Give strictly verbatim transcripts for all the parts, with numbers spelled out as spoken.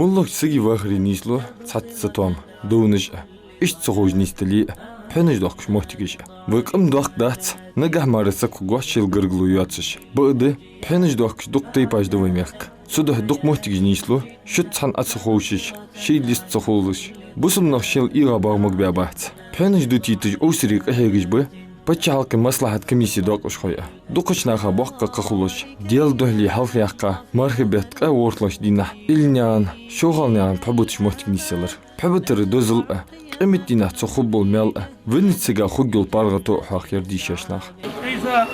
Лохча сага вахаре нийслу цхьацца тоам, довнаш а, иштта ца ховш нийсдале а, пхьенаш доахкаш моттигаш а. Вай къам доккха дац, нагахь мара саг хургвоацаш шел гаргало йоацаш. Бакъда, пхьенаш доахкаш дукха тайпаш да вай мехка. Цудухьа дукха моттигаш нийслу, шуца цхьана Ӏа ца ховшаш, шоай лист ца хулаш. Бусалба нах шел эгӀа багӀа мага баьбац. Пхьенаш дутийташ овсаре къахьегаш ба паччахьалкхен маслахьата комиссе доакъашхой а. Дукхача наха боккха кхаъ хулаш, Даьла духьале хьалхаяьккха мархий бетта ткъаь ворхӀлагӀча дийнахьа Ӏилманахьа, Шовхалнаькъан пхьа буташ моттиг нийсъелар. Пхьа бутара дозал а, къематдийнахьа цох хургбола маьл а, веннача сага хургйола паргӀато а хьоахаяр дийша нах. Ӏийса,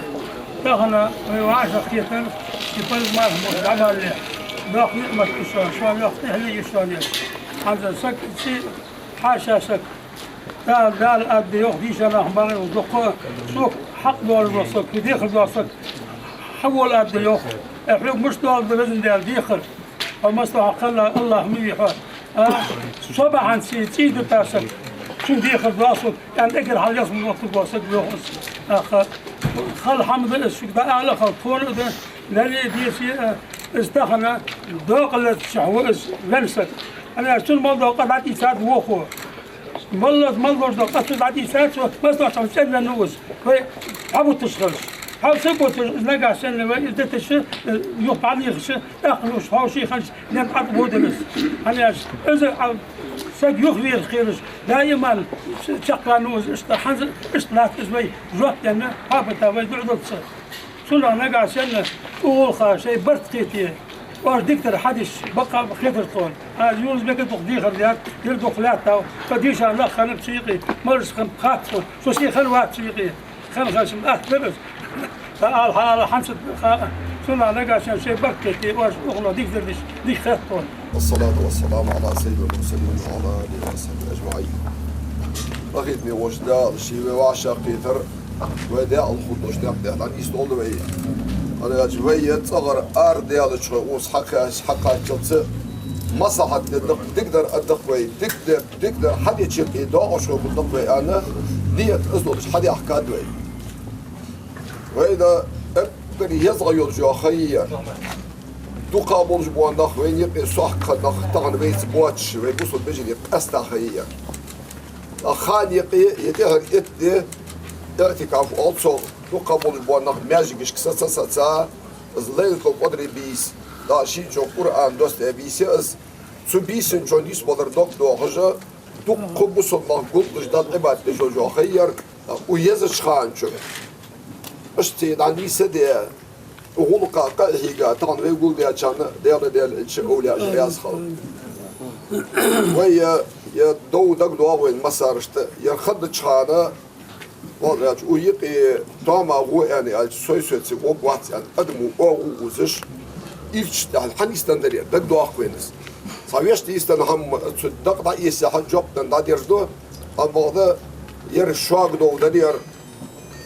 тахан вай вӀашагӀкхетар, и парз марха болча дӀабаллалехь, доккха ниӀмат ба шоана, шоана йоккха тӀехьале я шоана. ХӀанз саг ци хьаша саг. Дала, Дала аргда йоах дийша нах, бакъда дукха, сога хьакъ доаллаш вола саг, кхы дехар дола саг хьавола аргда йоах. Э, хьога мишта доаллаш да, Везан Даьла, дехар? Хьо массадолчох кхелла АллахӀ ма вий хьо. А, со бахьан ци цӀий дита саг, цунна дехар доал сога, аьнна, эггара хьалха ялсмала оттаргвола саг ва йоах из. Аха, хала хӀама да из, шуга дӀаала хала тхона а да, леррина а дийца а, из тахан докъаллаьцача хьо ва из венна саг. ХӀана аьлча цунна мел дола къа дӀатӀаийцад вокхо. Мел, мел долаш дола къа цо дӀатӀаийцад, цо массадолчох цӀенвенна ва из. Вай пхьа буташ хилча, пхьа ца буташ, из нагахьа санна вай из дитача, э, юха пхьа лехача, тӀаккха юха хьо ший ханаш лен тӀатӀабодалаш. ХӀана аьлча из, а, саг юхавера кхераш, даиман чакхваьнна ва из, иштта хӀанз, иштта латт из вай жоп денна, хьабата вай дуӀа далца. Цунах нагахьа санна, тӀагӀолла ха шоай барт кхете, оаш дикадар хьадеш, бакъ хетар тхона. Аз Юнус-Бека дукха дехар даьд, ер дукха лаьттав, тха дийша нах хиннаб цу юкъе, маьрша хиннаб хац тхона, со се хиннавац цу юкъе. Хинна хилча-м атта дар аз. Ца ала хьаала хӀанз ца ха, цунах нагахьа санна шоай барт кхете, оаш укхунах дикадар деш, дика хет тхона. والصلاة والسلام على سيد المرسلين وعلى آله وصحبه أجمعين. Къахетаме волча Дала ший вай вӀашагӀкхетар, вай даькъала хургдолча наькъа тӀа дӀанийсдолда вай. ХӀана аьлча вай ер цӀагӀара арадаьлча, укхаза хьакха-, хьакхаччалца маслахьат дергда-кх, дикадар аргда-кх вай, дикадар, дикадар хьадеча юкъе доакъашхой хургда-кх вай аьнна, ният из долаш хьадаьхкад вай. Вайна эггара езагӀа йолаш йола ха я ер. Дукха болаш бола нах, вайна юкъе сохьта нах, тахан вайца боацаш, вай бусалба вежарий къаьстта ха я ер. Ткъа хана юкъе, е тӀехьара итт ди, иӀтикаф оал цох, дукха болаш бола нах маьждигашка саца, саца, из Лайлатул-Къадри бийса, Дала шийна чу Къуръан доссадаь бийса я из, цу бийсан чу нийсбалар дог доахаш, дукха бусалба нах гулдеш Далла Ӏибадат деш йола ха я ер, укх езача хана чу. Иштта дӀанийсде, гӀулакха къа а хьийга, тахан вай гулдаьчарна Даьла, Даьла Элча, овлияаша раьза хилва. Вай, е, е дов дагадоагӀа вайна массарашта, ер хаддача хана, валлахӀи, укх юкъе тоам гӀо аьнна аьлча, сой-сой цига варгвац аьнна, адамо оагӀув узаш, ирча тӀехьа хьанийсденна дар ер, дагадоагӀа вайна из. Цхьа вешта йистенна хӀама цу дакъа дӀаэцача жоп денна дӀадерзаду, амма бакъда ер шога дов дар ер,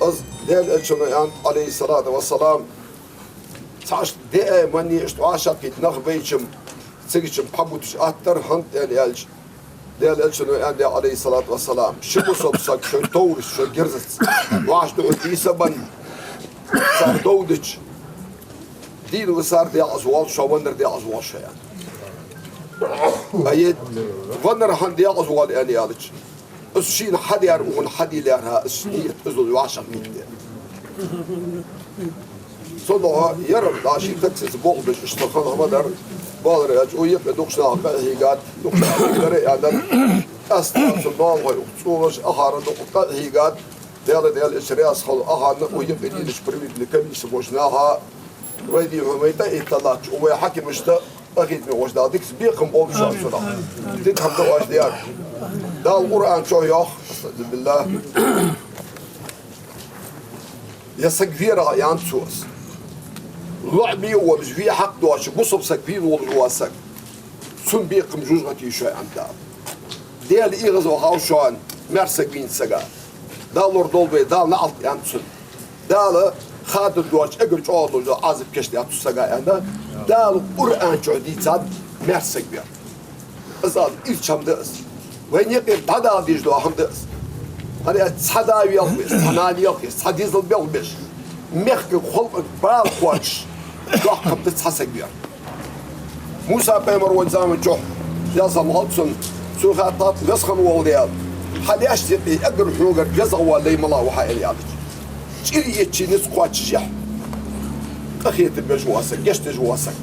из Даьла Элчано аьннад, Ӏалайхи ссалату вассалам, цхьа иштта даиман иштта вӀашагӀкхийтта нах байча-м, цига-м пхьа буташ аттар, хӀана аьлча, Даьла Элчано аьннад, Ӏалайхи ссалату вассалам, ши бусалба саг шоай товраца, шоай герзаца вӀашагӀдуӀа дийсабенна, цар дов дича, дийна висар декъаза воал шоана, веннар декъаза воал шоана. Ай, веннар хӀана декъаза воал аьнна аьлча, из шийна хьадаьр укхунна хьаде лаьрхӀа, из ният из долаш вӀашагӀкхийтта. Цудухьа ер-м Дала ший таксица болх беш, иштта хинна хӀама дар, бакъдар аьлча, укх юкъе дукхача наха къа а хьийгад, дукхача наха дар а аьннад, къаьстта цу ноанахой укх цӀолаш ахара дукха къа а хьийгад, Даьла, Даьла Элча раьза хилва ахарна, укх юкъе дийнача проверительни комиссе болча наха, вай дийна хӀама вай тӀа а этталлача, укх вай хьакимашта, къахетаме волча Дала дикаца бекхам болба шоана цунах. Дика хӀама да оаш даьр. Дала Къуръан чу йоах, астагӀфируллахӀ, ер саг вера, аьннад цо, из лоӀаме а волаш, ве хьакъ доацаш, бусалба саг вийна волаш вола саг, цунна бекхам жожагӀате я шоана, аьннад Дала. Даьла эгӀазвахав шоана маьрша саг вийнача сага. Дала лорадолда вай, Дала наӀалт аьннад цунна. Дала хадам доацаш, эггара чӀоагӀа дола Ӏазап кийчдаьд цу сага, аьнна, Дала Къуръан чу дийцад маьрша саг вар. Из аз ирча хӀама да из. Вайна юкъера дӀадала дезаш дола хӀама да из. ХӀана аьлча цхьа да велхаш, цхьа нана елхаш, цхьа дезал белхаш, мехкага, халкъага бала кхоачаш, доккха хӀама да цхьа саг вар. Муса пайхамар волча заман чухь Даьла салам хилда цунна, цо хаьттад: «Веза хинна вола Даьла, хьа лаьшта юкъе эггара хьогара везагӀа вола лай малагӀа ва хьа?» — аьле, аьлча, чӀир еччи низ кхоачашъяь, къахетам беш вола саг, гешт деш вола саг,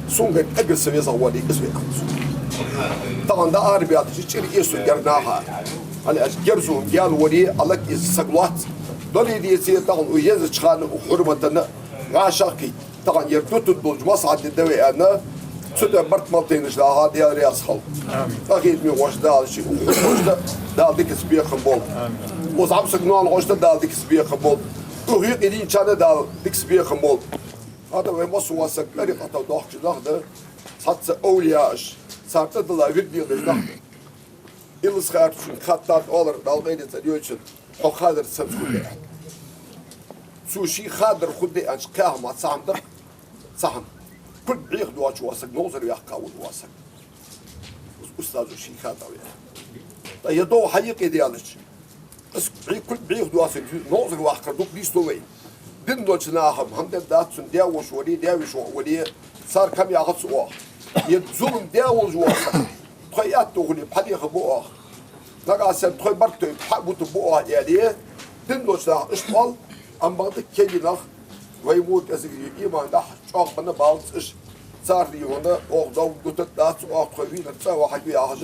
сона гарга эггара са везагӀа вола из ва, аьннад цо. Тахан дӀаарабаьлча, чӀир эсар герз наха. ХӀана аьлча герзо гаьна вале, Ӏалакъ из саг лоац. Дале а, деце а, тахан укх езача хана укх хьурматана вӀашагӀкхийтта. Тахан ер дутаргдолча маслахьате да вай аьнна, цу тӀа барт мел тайнача наха Даьла раьза хилва. Амин. Къахетаме волча Дала ший хургволча Дала дикаца бекхам болба. Амин. Укх зӀамсага ноанахошта Дала дикаца бекхам болба. Укх юкъе дийначарна Дала дикаца бекхам болба. ХӀаьта вай массавола саг тӀарикъатах доахкаш нах да, цхьацца овлияаш, цар тӀадилла вирд леладеш нах да. Илисхан-Юртарчунга хаьттад, оалар Дала къайле цӀена йолчун: «Хьо хадар сенца хургда?» — аьнна. Цо ший хадар хургда аьннача кхаь хӀамах цхьа хӀама да-кх, цхьа хӀама. Кулг бӀеха доацаш вола саг, новзар ваьккха вола саг. Устазо ший хадар ваьккха. ТӀаккха ер дов хьа юкъе даьлча, из бӀе-, кулг бӀеха доацаш новзар ваккхар дукха нийслу вайна. Дин долча наха-м хӀама дергдац цунна, даь-воша вале, даь-веший воӀ вале, цар кхы ма яхац оаха. Ер зулам даь волаш вола саг, тхоай аьттув хуле, пхьа дехаргба оаха. Нагахьа санна тхоай барт тойя, пхьа а бутаргба оаха, аьле, дин долча наха иштта оал. Амма бакъда кегий нах, вай мо кӀезига иман дахь чӀоагӀа бенна балац уж. Цар дийхьона оаха дов дутаргдац, оаха тхоай вийнар цӀа а вахьаргва яхаш,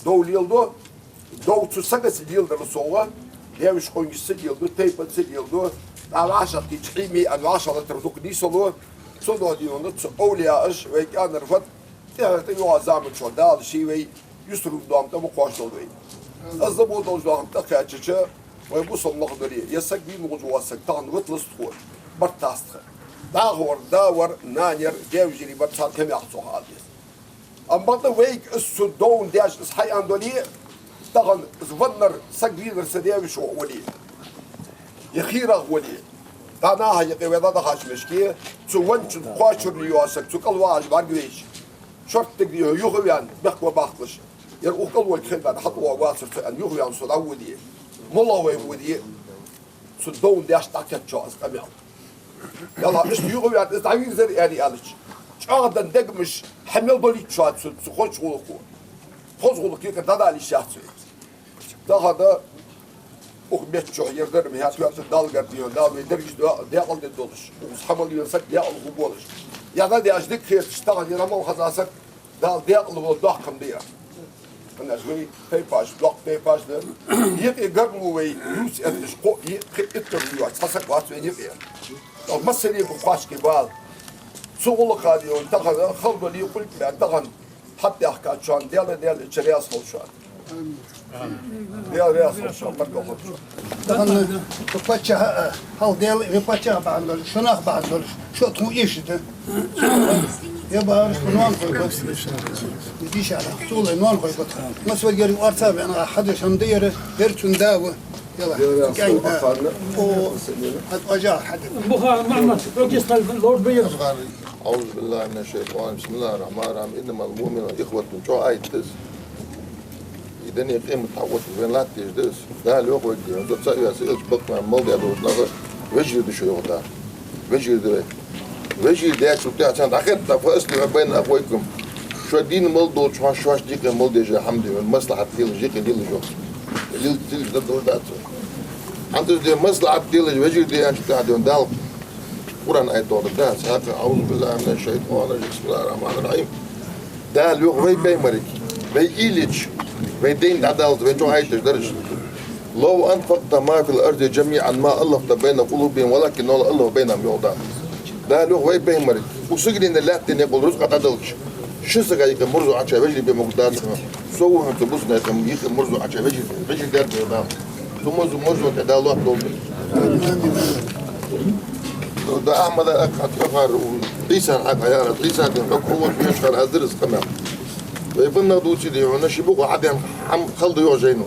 дов леладу. Дов цу сагаца леладаларал совгӀа, даь-веший къонгашца леладу, тайпанца леладу. ДӀа вӀашагӀкхийтача хьийме а вӀашагӀлатар дукха нийслу. Цудухьа дийхьона цу овлияаша вай кӀаьнара фат тӀехьа тӀайоагӀача заман чухь Дала ший вай юстара дола доам тӀа ма кхоачадолда вай. Из мо долча доахам тӀакхаьчача, вай бусалба нах дале, ер саг вийна волаш вола саг тахан вита лаца тхо, барт таст тха. ДӀахо вар, да вар, нана яр, даь-вежарий бар, царна кхы ма яхац оаха ала деза. Амма бакъда вайга из цу довна даьша из хьааьнна дале, тахан из веннар, саг вийнар са даь-веший воӀ вале, е хийрагӀа вале, дӀа наха юкъе вай дӀадахача мишта, цу венначун кхоачаргйола саг цу кӀал вагӀаш бӀаргавайча, шортта дегӀа юхаваьнна, бехк ма баккхалаш, ер укх кӀал волга хиннаваьнна хьатӀавоагӀаргвацар цо аьнна, юхаваьнна со дӀаводе, моллагӀа вай воде. Цу довна даьшта дӀакхаьчача из къамаьл. Ялла, иштта юхаваьнна из дӀавийрзар аьнна аьлча, чӀоагӀа денна дегамаш хьа мел балийташ ва цу, цу хозача гӀулакхо. Хоза гӀулакх юкъера дӀадала йиш яц вай. Тахан укх метта чухь ер дар ма хӀаьта ваьцар Далла гарга дийхьа, Дала вай дерригаш даькъала дергдолаш, укхаза хьа мел вена саг даькъала хургволаш. Е дӀадеш дика хеташ, тахан ер мел хоза саг Дала даькъала волга доккха хӀама да ер. ХӀана аьлча вай тайпаш, доккха тайпаш да. Юкъе гаргало вай ювца этташ, кхоъ, йиъ, кхоъ, иттар ду йоаца цхьа саг вац вайна юкъе. Укх массане а ба кхоачашкхе бала. Цу гӀулакха дийхьа тахан хала дале, къулбаь тахан хьатӀадаьхкачарна Даьла, Даьла раьза хилва шоана. Даьла раьза хилва шоана, баркал хилда шоана. Тахан цу паччахьа, хьалха Даьла, вай паччахь бахьан долаш, шо нах бахьан долаш, шо тхона эшаш да. Е бахараш тха ноанахой ба. Дийша нах, цул а ноанахой ба тха. Масса варгера орца вена хьадеш хӀама да ер, ер цун да ва. Яла, Даьла раьза хилва шоана. О, хьад ажа хьад. Бухар Мухьаммад, окей, стал лорд бе ер. أعوذ بالله من الشيطان، بسم الله الرحمن الرحيم، إنما المؤمنون إخوة. ЧӀоагӀа аят да из. Из дунен къемат хьаоттаве вайна латташ да из. Дала йоах вайга, цу цаӀ веса, элча бакъ мел даь долча наха вежарий да шо, йоах Дала. Вежарий да вай. Вежарий даьчул тӀехьа царна дӀахетта, فأصلحوا بين أخويكم. Шоай дийна мел долча хьош, шоаш дийкъе мел деш хӀама де, маслахьат делаш, юкъе делаш, йоах. Дил-, дил-, дил-, дил-, дил-, хӀанз де маслахьат делаш, вежарий де аьнначул тӀехьа де Дала Къуръан аят доагӀа да, цхьаькха, أعوذ بالله من الشيطان الرجيم، بسم الله الرحمن الرحيم. Дала йоах вай пайхамарга, вай уйла йича, вай дайна дӀадаллалца, вай чӀоагӀа аяташ дар уж. لو أنفقت ما في الأرض جميعا ما ألفت بين قلوبهم ولكن الله ألف بينهم, йоах Дала. Дала йоах вай пайхамарга, укх сигаленна лаьттан юкъе рузкъа дӀадалча, шин сага юкъе марзо Ӏочуяь вежарий бе могаргдац хьона. Со ва хьона цу бусалба наьха юкъе марзо Ӏочуяь вежарий, вежарий даьр, йоах Дала. Цу марзо, марзо тӀа Дала лоаттадолда. Да Ахьмада акхат хьехар у, Ӏийсана хьакъ яра, Ӏийса дин хьо хьо вон вешхар хьаздир из къамаьл. Вай биннагӀа дувций дий хьона, ши букъа хьаден хӀама хала да йоах жайно.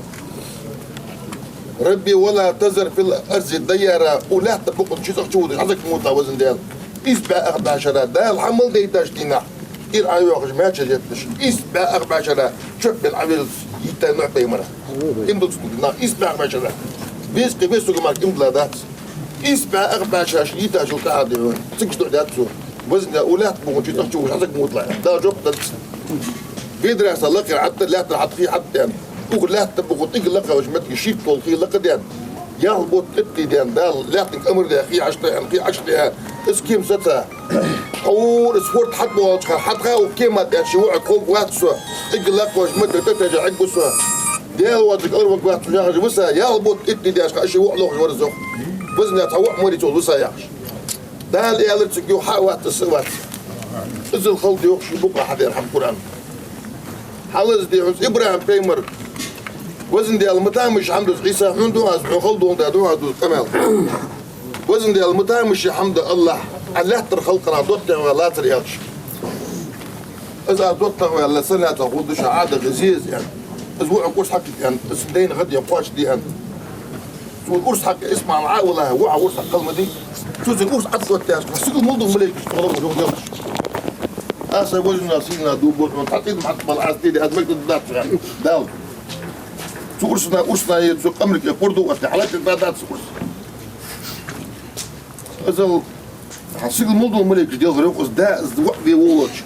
رب ولا تذر في الأرض ديارا, укх лаьтта букъа чу цӀагӀа чуводаш хьа саг ма вуталахь, везан Даьла. Ийс бӀаь ах бӀаь шера Дала хьа мел дайтача дийнахьа, ира Ӏойоахаш, маьчеш етташ, ийс бӀаь ах бӀаь шера чоп бенна Ӏовеллалца йиттай Нухь пайхамара. Им дувц нах ийс бӀаь ах бӀаь шера. Веза-кх, веза сога мара им дилла дац. Ийс бӀаь ах бӀаь шера йитачул тӀехьагӀа дий хьона, цига духьа даьд цо: везан Даьла, укх лаьтта букъа чу цӀагӀа чуводаш хьа саг ма вуталахь. Дала жоп деннад. Ведарашца лакхера Ӏаттар, лаьттара хьатӀа хий хьатӀадаьнна, укх лаьтта буху тӀиг лакхавеш моттиге шийтта дола хий лакхадаьнна, ялх бутт тӀатӀадийна, Дала лаьттан амр даь, хий Ӏочутадаь, хий Ӏочутадаь, из кема саца. Хьур из форд хьатӀабоалача хана, хьатӀаха укх кема тӀа ши воӀ кховргвац со, тӀиг лакхавеш моттиге тӀатежа Ӏергва со. Даьла воацилга аларваргвац со яхаш, виса, ялх бутт тӀатӀадийна деш хана, ши воӀ лохаш вар из. Везан Даьла, цхьа воӀ морийца вола виса яхаш. Дала аьлар цига, юха хьа а вац, са а вац. Иззал хала да йоах ший букъа хьадаьр хьама Къуръан. Хьалазде хьона ИбрахӀим пайхамар: «Везан Даьла, ма тамаш хьама да из, Ӏийса, хьона духьа да аз, хьона хала долга да духьа да из къамаьл. Везан Даьла, ма тамаш хьама да, АллахӀ, Ӏа лаьттара халкъа нах доттагӀа ваь лацар», — аьлча. «Из аз доттагӀа ваьлча, са лаьца хургда шоана, Ӏа дагӀа зе из», — аьнна. «Из воӀ курс хьакхийтта, — аьнна, — из дайна гӀа де кхоачашде», — аьнна. Цо урс хьакха ИсмаӀал Ӏа а валахь, воӀа урс хьакхал ма дий. Цо цун урс Ӏадоттадаьча, сигала мел дола малейкаш тхо лохаш йоах делаш. Аса вожна сина ду боху, цхьа тӀадам хьатӀабала аз тӀеде, аз мегаш дац, аьнна, Дала. Цу урсана, урсана е цу къамарга пурду атта, хьалатта дац урс. Азал хьа сигала мел дола малейкаш делхар йоах, из да, из воӀ ве волча.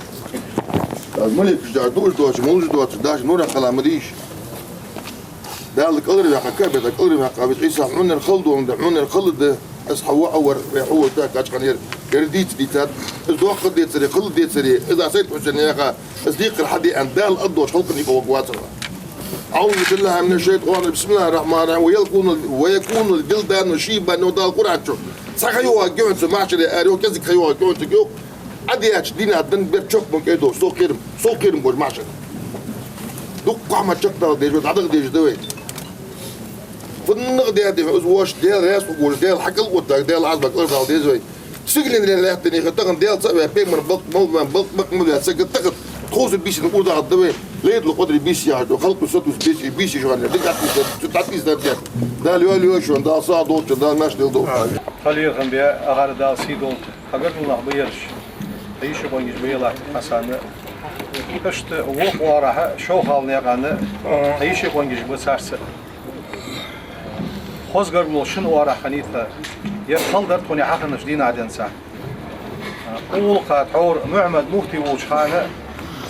Аз малейкаш да, дуаш доацаш, молаш доацаш, даш нура хала ма дийш. Дала кӀалхарваьккха, Каъбата кӀалхарваьккха, вай Ӏийса, хьонера хала долга да, хьонера хала да, из хьа воӀ вар, вай хьо вар тӀаккха чкъанера, гара дийца дийцад, из доккха децаре, хала децаре, из а Сайд-Хьусен яха, из декхар хьаде аьнна, Дала аддош халкъа никъ ваг вацар. أعوذ بالله من الشيطان الرجيم. بسم الله الرحمن الرحيم. ويكون، ويكون الولدان شيبا, йоах Дала Къуръан чу. Цхьа ха йоагӀа геонца махьшаре аьр йоах, кӀезига ха йоагӀа геонца йоах. Ӏадеача дийнахьа дан бер чокман кӀай долаш, со кхерам, со кхерам бош махьшар. Дуккха хӀама чакхдала дезаш, дӀадагӀа дезаш да вай. ФуннагӀа даьдий хьона из вош, Даьла раьза хургволаш, Даьла хьакъал оттаг, Даьла Ӏазап кӀалхардала деза вай. Сигален рен лаьттанеха тахан Даьла цаӀ ваь, пайхамар балк мел ваь, балк бакъ мел ваь саг тахан тховсар бийсанна урадаӀа да вай. Лайлатул-Къадри бийса яхаш да, халкъо сатувс бийса, бийса яхаш да, дика атта, цу тӀатӀийса дар дер. Дала йоалаю шоана, Дала сагӀа долча, Дала маьрша лелда. Хьалъяхам бе, ахара Дала сий долда. Хьа гаргара нах ба ераш. Хьа йиший къонгаш ба елахь Хьасана. Иштта вокх оагӀорахьа шовхала наькъана хьа йиший къонгаш ба царца. Хоза гаргало шин оагӀорахьа хиннай тха. Ер хала дар тхона хьахиннача дийнахьа денз. Укх гӀулакха тхьовра Мухьаммад муфти волча хана,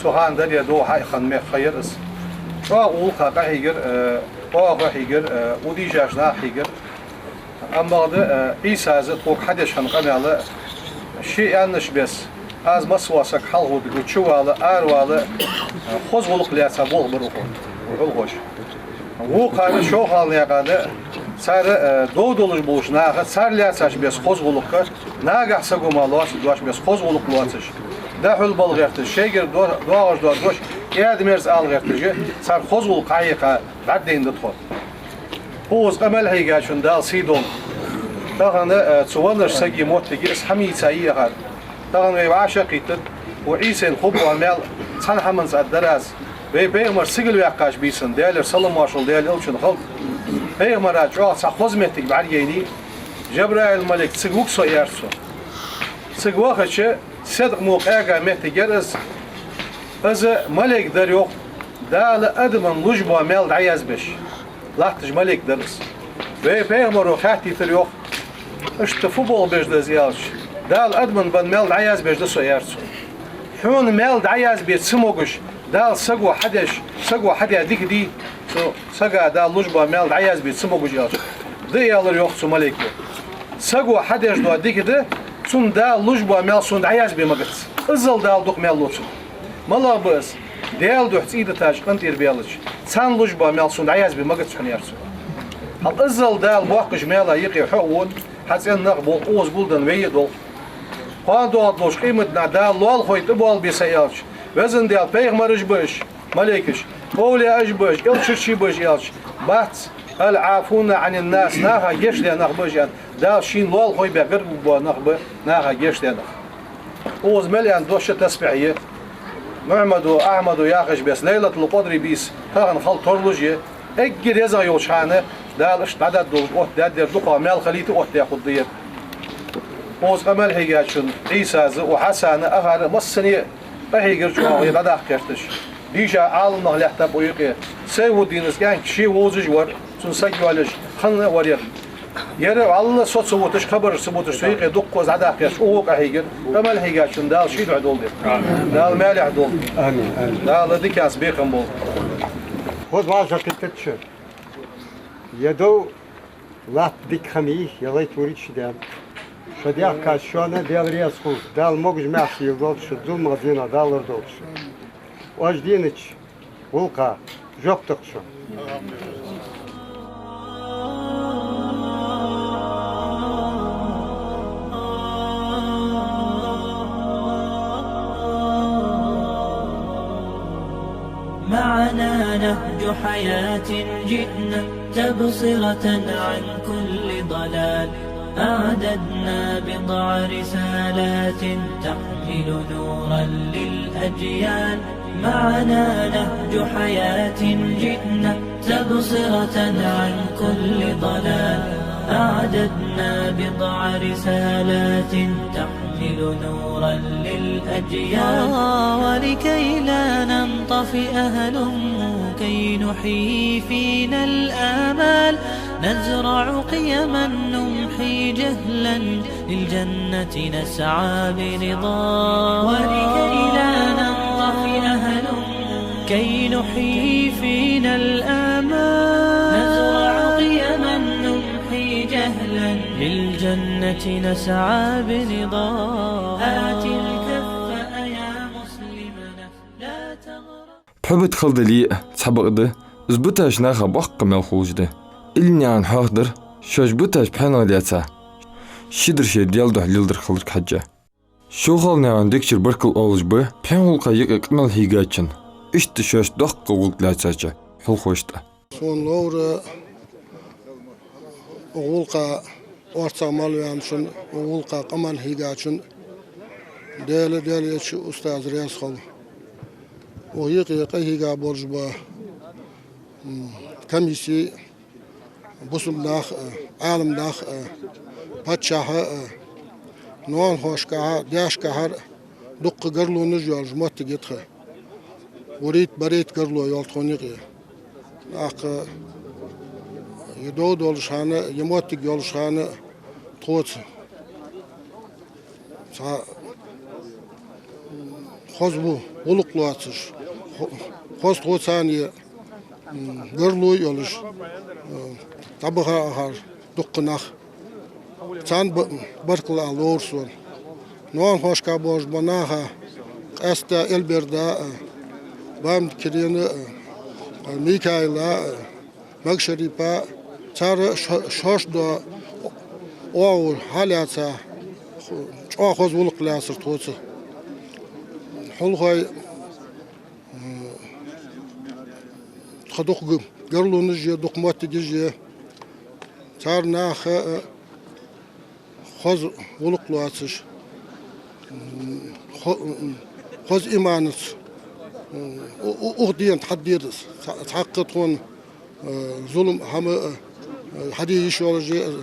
цу хана дар е дов хьа а хинна мех ха яр из. ЧӀоагӀа гӀулакха къахьийгар, э, оаха хьийгар, э, удийшаш нах хьийгар. Амма бакъда, э, Ӏийсас тхога хьадеш хинна къамаьл, ше аьннача бесса, аз массавола саг хьалхавода, гуча вала, аравала, э, хоза гӀулакх лаьца болх бар укхо, хьулхош. Вокхарна шовхала наькъана, цар, э, дов долаш болча наха, цар лаьцача бесса хоза гӀулакх, нагахьа саго мара лоацаш доацача бесса хоза гӀулакх лоацаш, дӀахьулбала гӀерташ, шоайгара до-, доагӀаш дола дош кӀаьда-мерза ала гӀерташ, цар хоза гӀулакх хьахьекха бӀаргадайна да тхо. Укхаза къамаьл хьийгачун Дала сий долда. Тахан, э, цу веннача сага моттиг из хьамийца йиахар. Тахан вай вӀашагӀкхийттад, укх Ӏийсайна хургбола маьл цхьан хӀаманца а дар аз. Вай пайхамар сигала ваьккхача бийсан, Даьлера салам-моаршал Даьла элчана хилда, пайхамара чӀоагӀа цхьа хоза моттиг бӀаргаяйнай. Жабраил малейк цига вуг со, аьлар цо. Цига вахача, седкъа мо къаьга моттиг яр из. Из малейк дар йоах, Дала адамна луш бола маьл дӀаязбеш латташ малейк дар из. Вай пайхамаро хаьттийтар йоах, иштта фу болх беш да из аьлча, Дала адамна бенна маьл дӀаязбеш да со, аьлар цо. Хьона маьл дӀаязбе ца могаш, Дала саго хьадеш, саго хьадаь дика дий, цу сага Дала луш бола маьл дӀаязбе ца могаш аьлча, да, аьлар йоах цу малейко. Саго хьадеш дола дика да, цунна Дала луш бола маьл сона дӀаязбе магац. Иззал Дала дукха маьл лу цунна. МалагӀа ба из? Даьла духьа цӀий дитача къинтӀера баьлча, царна луш бола маьл сона дӀаязбе магац хьона, аьлар цо. Хьал иззал Дала боаккхача маьла юкъе хьо а вода, хьа цӀен нах болх укхаза гулденна вай а долх. Кхоана доагӀаргдолча къематдийнахьа Дала лоалахой тӀабоалабе са аьлча, Везан Даьла, пайхамараш ба уж, малейкаш, овлияаш ба уж, элчарчий ба уж аьлча, бац, العافون عن الناس, наха гешдаь нах ба уж, аьнна, Дала шийна лоалахой бе гаргагургбола нах ба, наха гешдаь нах. Укхаза мел аьнна дош а тасбихь я. Мухьаммадо, Ахьмадо яхаш бесса, Лайлатул-Къадри бийса тахан хила тарлуш я. Эггара езагӀа йолча хана Дала иштта дӀадоаллаш оттадаьд ер, дукхагӀа маьл хилийта оттадаь хургда ер. Укхаза къамаьл хьийгачун Ӏийсас а, Хьасана а, ахара а массане а къахьийгар чӀоагӀа, дӀадаккха гӀерташ. Дийша Ӏаламнах лаьттаб укх юкъе. Сайфуддинас кӀаьнк ше вовзаш вар, цун саг йоалаеш хинна а вар ер. Ер валлахӀи со ца вуташ, хабараш ца буташ, цу юкъе дукха зӀадаккха гӀерташ, укхо къахьийгар, къамаьл хьийгачун Дала ший духьа долда. Амин. Дала маьлехьа долда. Амин, амин. Дала дикаца бекхам болба. Хоза ваза кхийтта шо. Ер дов латта дика хӀама я, ер лай турит шо ден. Шо дехка шоана Дала раьза хилва. Дала могаш-маьрша йолда шо, зуламах, зенах Дала лорадолда шо. Оаш денача гӀулакха жоп тохаш. معنا نهج حياة جئنا تبصرة عن كل ضلال. أعددنا بضع رسالات تحمل نورا للأجيال. معنا نهج حياة جئنا تبصرة عن كل ضلال. أعددنا بضع رسالات تحمل نورا للأجيال. آه، ولكي لا ننطفئ هلموا كي نحيي فينا الآمال. نزرع قيما نمحي جهلا للجنة نسعى برضا. ولكي لا ننطفئ هلموا كي نحيي فينا الآمال. نزرع قيما نمحي جهلا للجنة نسعى برضا. آت الكف يا مسلمنا لا تغرق. Пхьубат хала дале а, цхьабакъда, из буташ наха боккха мел хулаш да. Илланаькъан хьоахадар, шоаш буташ пхьенах лаьца, ши дар шоай Даьла духьа леладар хиларга хьежжа. Шолханаькъан дегчура баркал оалаш ба пхьегӀулакха юкъе къамаьл хьийгачунна, иштта шоашта доккха гӀулакх лаьцача хьулхошта. Сона ловра укх гӀулакха орцагӀа мел ваьнначун, укх гӀулакха къамаьл хьийгачун Даьла, Даьла элча, устаз раьза хилва. Укх юкъе къахьийга болаш ба, м, комисси, бусалба нах а, Ӏаламнах а, паччахьа а, ноанахошкахьа, даьшкахьара дуккха гарлонаш йолаш моттиг я тха. Вурийтта, барайтта гарло йола тхона юкъе. ТӀаккха ер дов долаш хана, ер моттиг йолаш хана тхоца цхьа хоза гӀулакх лоацаш, хо-, хоза тхоцара, м, гарло йолаш, э, дӀабаха ахар дуккха нах. Царна ба-, баркал ала ловра сона. Ноанахошка болаш бола наха, къаьстта Эльберда а, Бамдкирена а, Микаила а, Магашарипа а, цар шо-, шоаш дола оагӀув хьалаьца, чӀоагӀа хоза гӀулакх лаьцар тхоца. Хьулхой, м, тха дукха г-, гарлонаш я, дукха моттигаш я. Цар наха, э, хоза гӀулакх лоацаш, м, хо-, м, хоза иманаца, м, у-, у-, укх дена тӀа хьадаьд из. Цхьа-, цхьаккха тхона, э, зулам, хӀама, э, хьаде йиш йолаш я, э,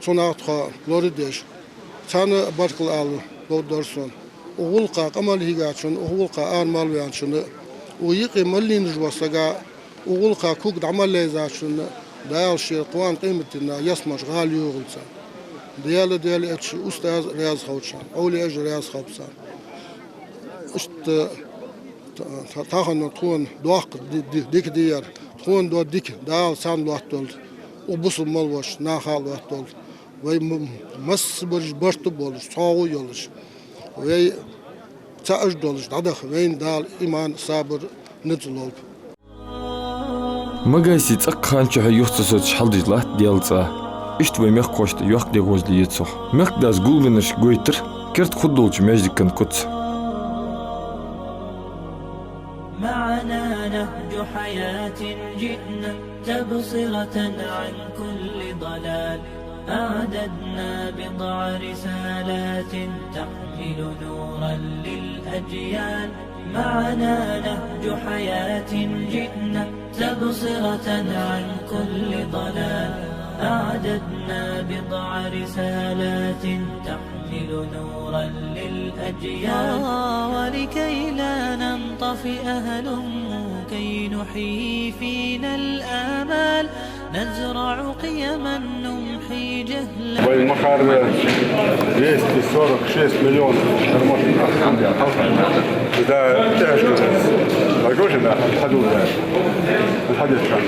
цунах тхо лорадеш. Царна баркал ала ловргдар сона. Укх гӀулакха къамаьл хьийгачунна, укх гӀулакха ара мел ваьнначунна, укх юкъе мел лийнаш вола сага, укх гӀулакха ког дӀа мел лайзачунна Дала ший кхоана къематдийнахьа ялсмале гӀала йохалда царна. Даьла, Даьла элча, устаз раьза хилва царна, овлияаш раьза хилба царна. Иштта та-, та-, тахан тхона доккха ди-, ди-, дика даьр, тхона дола дика Дала царна лоаттадолда, укх бусалба мел волча наха а лоаттадолда. Вай м-, массабараш барт а болаш, цхьоагӀо а йолаш, вай цаӀ а долаш дӀадаха вайна Дала иман, сабар, низ лолба. Магасе цӀаккха хан чухьа юха ца соцаш хьалдеш латт Даьла цӀа. Иштта вай мехкахошта йоккха дегӀ гӀозле еза цох. Мехкдас гулбеннарашка гойтар керда хургдолча маьждига куц. معنا نهج حياة جئنا تبصرة عن كل ضلال. أعددنا بضع رسالات تحمل نورا للأجيال. معنا نهج حياة جئنا تبصرة عن كل ضلال. أعددنا بضع رسالات تحمل نورا للأجيال. آه، ولكي لا ننطفئ هلموا كي نحيي فينا الآمال. نزرع قيما نمحي جهلا. Вай махкара двести сорок шесть миллионов дармот. Да, тяжко. Лагожина, хадула. Хадис чан.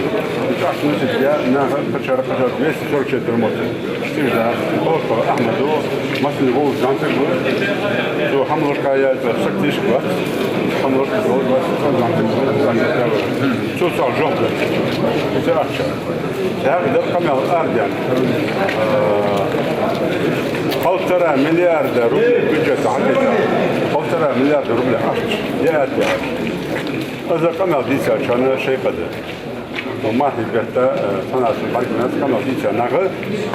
Чаш нусит я, на пачара пачара двести сорок шесть дармот. Сижда, Бошко Ахмаду, масни гол зантик бу. Цо хьамлашка я, цо сактиш бу. Хьамлашка гол бу, цо зантик бу, зантик бу. Цо цо жопа. Цо ахча. Тагда къамаьл арден. Э, полтора миллиарда рублей бюджет хьатита. Полтора миллиарда рублей ахча. Я это. Аз къамаьл дийцача шоана шоай къа да. Мархий бетта, э, цхьанне баргнас къамаьл дийцача нах,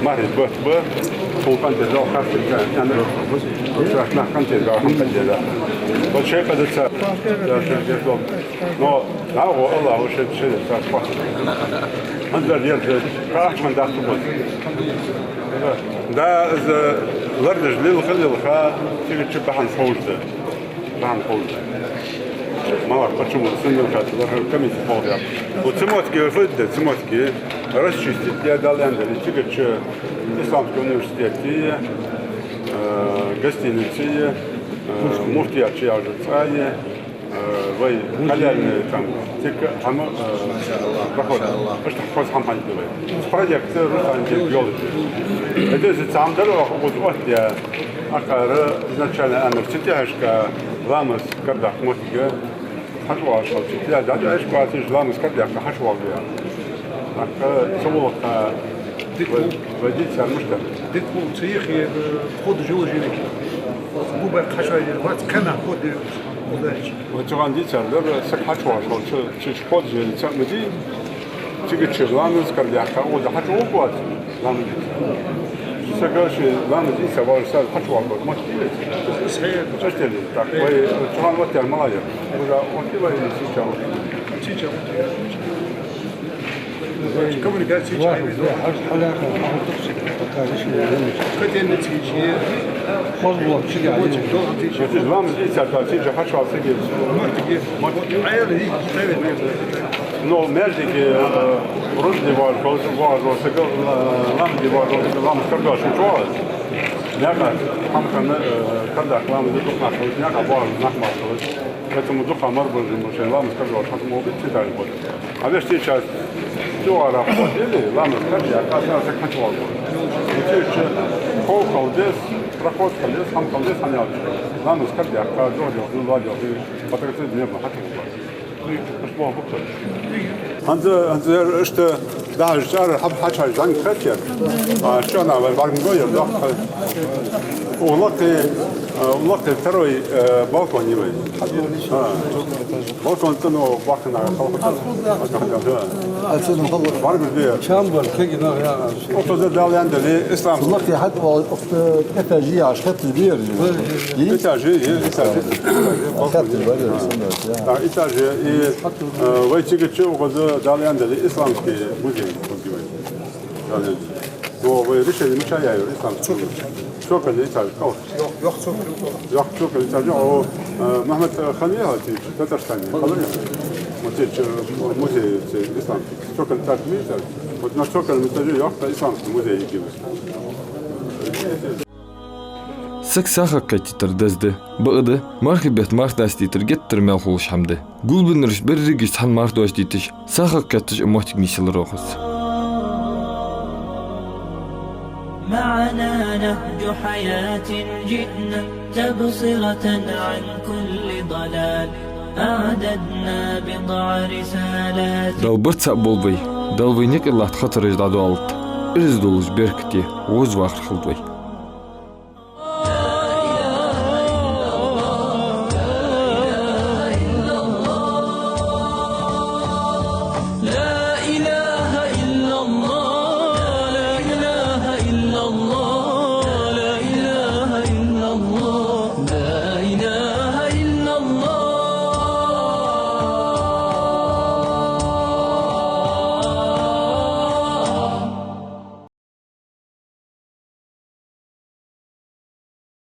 мархий бетта ба, хул къинтӀера дал хастика, яна, цхьа нах къинтӀера дал хьампадера. Вот шоай къа да ца, да, да, да, да. Но, да, о, Аллах, о, шоай, шоай, ца, спас. Андар ер, да, кахман дахта бут. Да, из лардаш лилха, лилха, цига чу бахьан ховш да. Бахьан ховш да. Мала, почему? Сендукат, лархӀар комиссия ховш да. Вот цу моттиге фу да, цу моттиге расчистить я Дала аьннадале, цига чу исламский университет я, э, гостиница я, э, муфтият чу яжа цӀа я, э, вай халяльный там, тика, хӀама, э, проход. Ишта хоза хӀама хьанкӀи вай. Проект Руслан Георгиевич. Это же сам дорога, вот, вот я. Акхар изначально аьннар, цу тӀехьашка ламаз карадаккха моттиг хьачувоалаш хилча, цу тӀехьа дӀатӀехьашка вацаш ламаз карадаккха хьачувоалаш. Акха ца вулакха дика вай, вай дийцар мишта. Дика хул, цу юхе, э, вход жил жиники. Губа хьачувоалаш, вац кхана вход жил. Удачи. Вай цуган дийцар дар, саг хьачувоалаш хилча, цу, цу вход жил ца ма дий. Цига чу ламаз карадаккха, укхаза хьачувоалаш вац. Ламаз дийца. Сага ши ламаз дийца вар саг хьачувоалаш, мохк дий вай? Схье. Честели. Так, вай чухьан ваттар малая. Уже ватти вай сича. Сича. Коммуникация чай. Хьаж хьалака, хьаж тукси, пока решили. Котельный цичи. Хозблок чига. Ламаз дийца, та сича хьачувоалаш сиги. Мохк дий. Мохк. Аял и гитаве. Ну, между, э, вроде вар, вар, вар, сага, э, ламаз дий вар, ламаз карадоалаш чӀоагӀа. Наха, хӀама хана, э, карадаккха ламаз дукха нах хилац, наха вар нах мара хилац. Поэтому дукха мара бажим, шоай ламаз карадоалаш хӀама ма бий, цитарни хӀама. А вешта час чуара ходили, ламаз карадаккха, а саг хьачувоалаш. Цу чу хов хала деза, проход хала деза, хӀама хала деза, хӀама яц. Ламаз карадаккха, догӀа догӀа, догӀа догӀа, патарцид не ма хьачувоалаш. ХӀанз, хӀанз ер ишта дахьаш чӀара хьаб хьачхьаш занг хатер. А, шоана вай барган гойер дохка. Улакхи, а, улакхи второй, э, балкон я вай. А, балкон цӀено бахана халкъа. Баргаш де. Чамбар, кеги нах я. Укхаза Дала аьннадале, ислам. Улакхи хьатӀа вал, укхаза этажи яш хатта бер. Этажи, э, этажи. Хатта бер, да. А, этажи, и Э, вай цига чу укхаза Дала аьннадале исламский музей хургья вай. Дала аьннадале. Но вай решени мича яьй исламский музей? Цокольный этаж, кал. Йох, йох цокольный этаж. Йох цокольный этаж, о, э, Мухьаммад Ханвий хьал цига чу, Татарстане. Хала я? Вот цига чу музей, цига исламский. Цокольный этаж, музей. Вот на цокольном этаже йох исламский музей хургья вай. Саг сагӀа кхетийтар деза да, бакъда, мархий бетта марха дастийтар геттара маьл хулаш хӀама да. Гулбеннараш берригаш цхьана марха доастийташ, сагӀа кхетташ а моттиг нийсъялар укхаза. معنا نهج حياة جئنا تبصرة عن كل ضلال أعددنا بضع رسالات. Дала барт цхьа болба вай, Дала вай никъ латта хатараш дӀадоалалда, ираз долаш беркате, гӀоз вахар хилда вай.